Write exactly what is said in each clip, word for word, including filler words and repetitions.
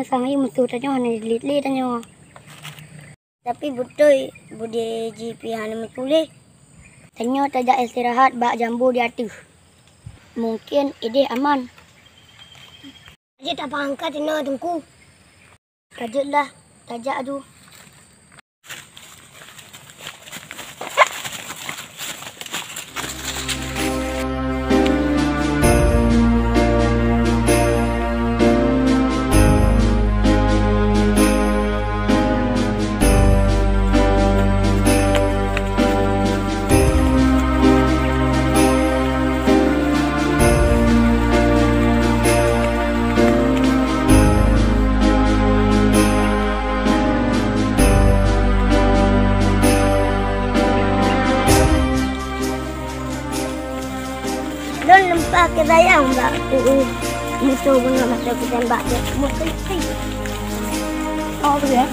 Sang hi musoh tanyoe hana jilét lé tanyoe. Tapi beutôi beudé jih pih hana meutuléh. Tanyoe tajak istirahat bak jambo di ateueh. Mungken idéh aman. Jeuet tapeurangkat inoe Teungku. Ka jeuet lah, tajak aju. Lôn lumpah keusayang bak musoh bunoe masa kutembak jih. Oh, tu ya.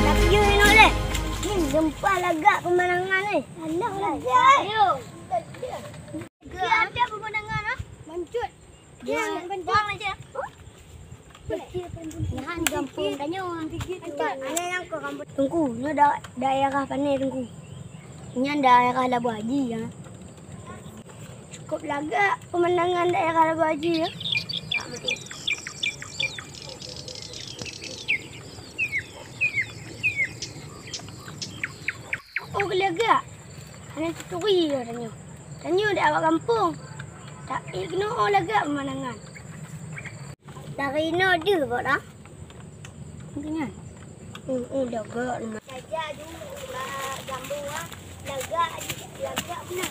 Tapi yue ingat lé, nyoe geumpah lagak peumandangan, eh. Alah, lagak, eh. Ayo. Lagak. Ada peumandangan, ah. Mancut. Nyan gampông tanyoe. Teungku, nyoe da-, daerah pané, Teungku? Nyan daerah Labuhan Haji, ya. Cukup lagak peumandangan daerah Labuhan Haji, ya. Oh, lagak. Hana teuturi tanyoe. Tanyoe di awak gampông. Tapi keunoe lagak peumandangan. Dari inoe deuh bak dah. Mungkin kan? Hmm, hmm, lagak. Saja dulu bak jambu, ah. Lagak, lagak benar.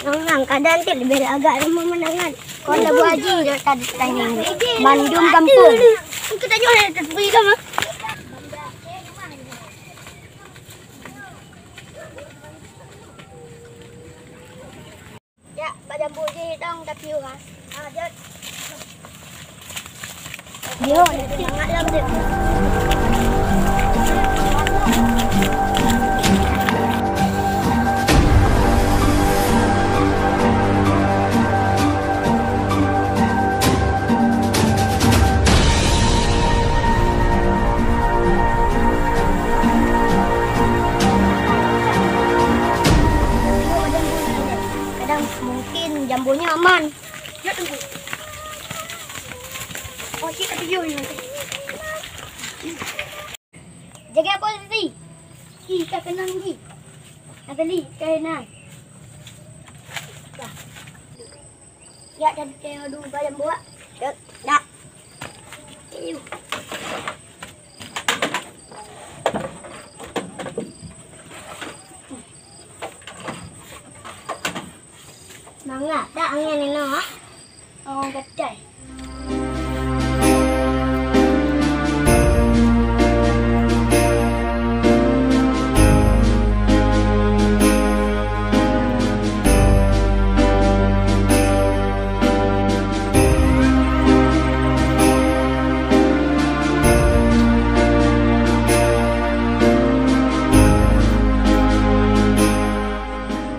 Memang kadang tu lebih lagak dari pemandangan. Kalau Labuhan Haji dah tadi tanya. Bandum gampông. Kita tengok ada tepi kan, ah. Jak, bak jambu jih dong tapiôh, ha. Ha, jeuet. Yo, mangat lom, jeuet. Kadang mungkin jambu nyoe aman. Ya, tunggu. Oh, cit tapi yo ni. Jaga posisi. Ih, tak kenang lagi. Natali, kena. Dah. Ya, dan kayak aduh bayam buat. Dah. Dah. Iu. Mangat dak angén inoe, ah? Oh, gatai.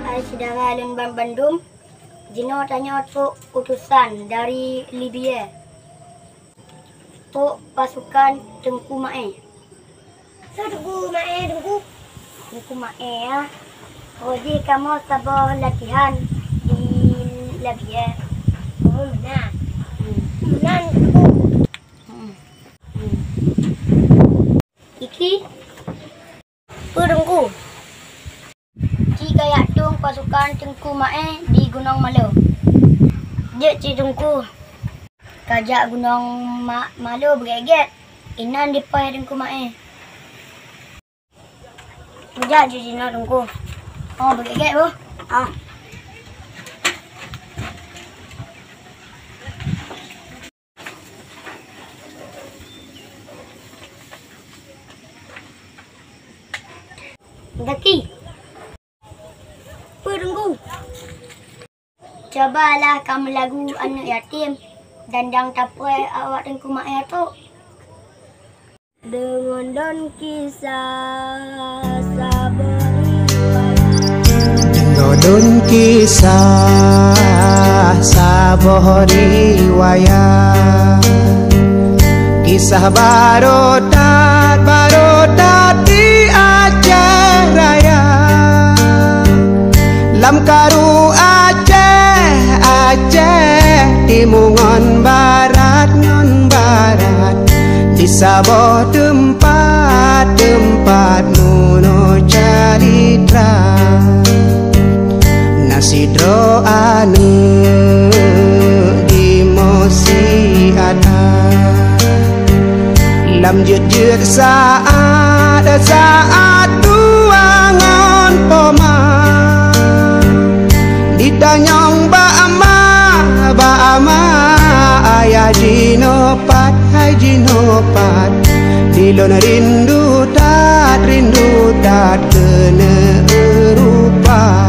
Hai syedara lôn banmandum, jinoe tanyoe trok utosan dari Libya. Trok pasukan Teungku Maé. Soe Teungku Maé, Teungku? Teungku Maé, ya. Roh jih kamoe saboh latihan di Libya. Oh, meunan. Hmm. Meunan, Teungku. Hmm. Hmm. Iki. Peue Teungku? Ci kajak tueng pasukan Teungku Maé di Gunong Malo. Cit Teungku. Ka jak gunong ma-, Malo beugét-gét. Inan dipoh Teungku Maé. Meujak jih jinoe Teungku. Oh, beugét-gét boh. Ah. Gaki. Peue Teungku? Cubalah kamoe lagu aneuëk yatim dan dang tapreh awak Teungku Maé trok. Deungon don kisah saboh riwayat. Deungon don kisah saboh riwayat. Kisah baroe that, baroe that di Aceh Raya. Lam karu Aceh, Aceh, timu ngon barat, ngon barat. Di saboh teumpat, teumpat meunoe calitra. Na sidroe aneuëk jimoe si Adam. Lam jeuet-jeuet saát, saát tuha ngon poma. Jitanyong bak ma, bak ma, ayah jinoe pat, hai jinoe pat. Di lôn rindu that, rindu that keuneuk rupa.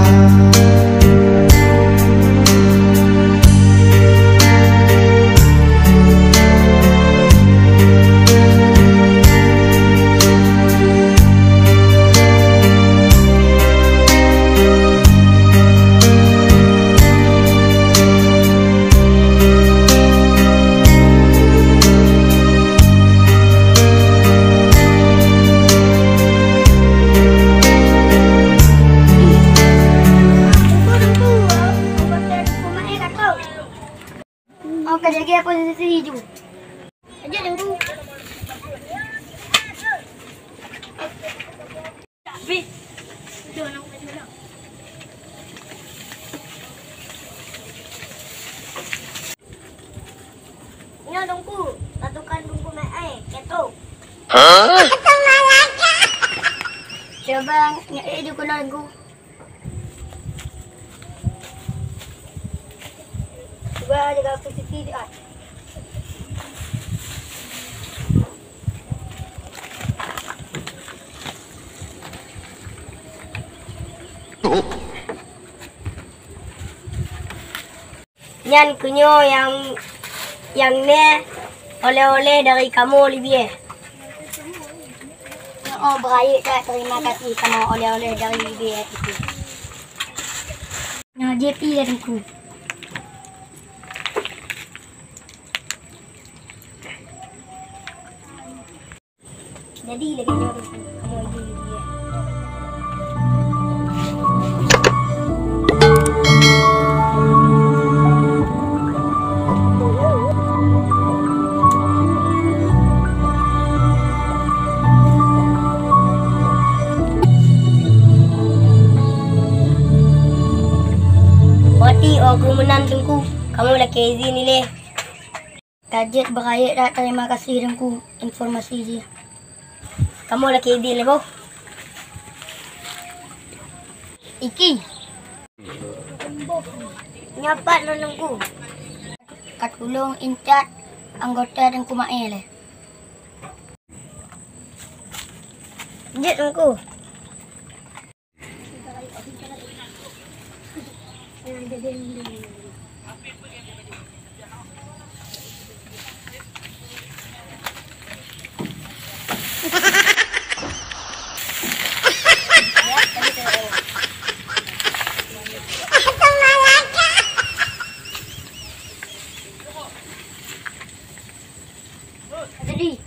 Oh, ka jaga posisi ju. Aja dulu. Tapi, nyoe Teungku, pasukan Teungku Maé, keto. Hah? Cuba, nyoe, eh, di keunoe Teungku. Cuba jaga posisi dia. Nyan keuh nyoe nyang, nyang neu oleh-oleh dari kamoe Libia. Oh, beurayeuk that, terima kasih kamoe oleh-oleh dari Libia itu. Nyoe J P ya, Teungku. Jadi lagèe nyoe, Teungku. Kamoe ijin lé dia. Berarti, oh, keuh meunan, Teungku. Kamoe lakèe izin ilèe. Ka jeuet beurayeuk that, terima kasih Teungku informasi jih. Kamoe lakèe idin lé boh. Iki. Nyoe pat lôn Teungku. Ka tulông intat anggota Teungku Maé lé. Jeuet Teungku. Jadi,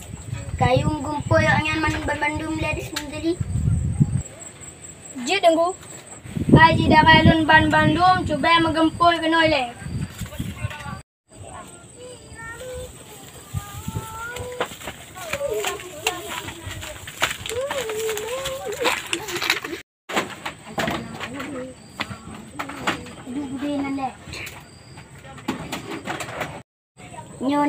kayue geumpôi awak nyan ban-, banmandum lé di sini tadi. Jeuet Teungku. Hai ji darah lôn banmandum, cuba meugeumpôi keunoe lé.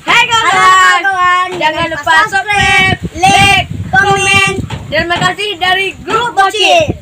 Hai kawan, jangan lupa subscribe, like, komen. Terima kasih dari grup Bocil.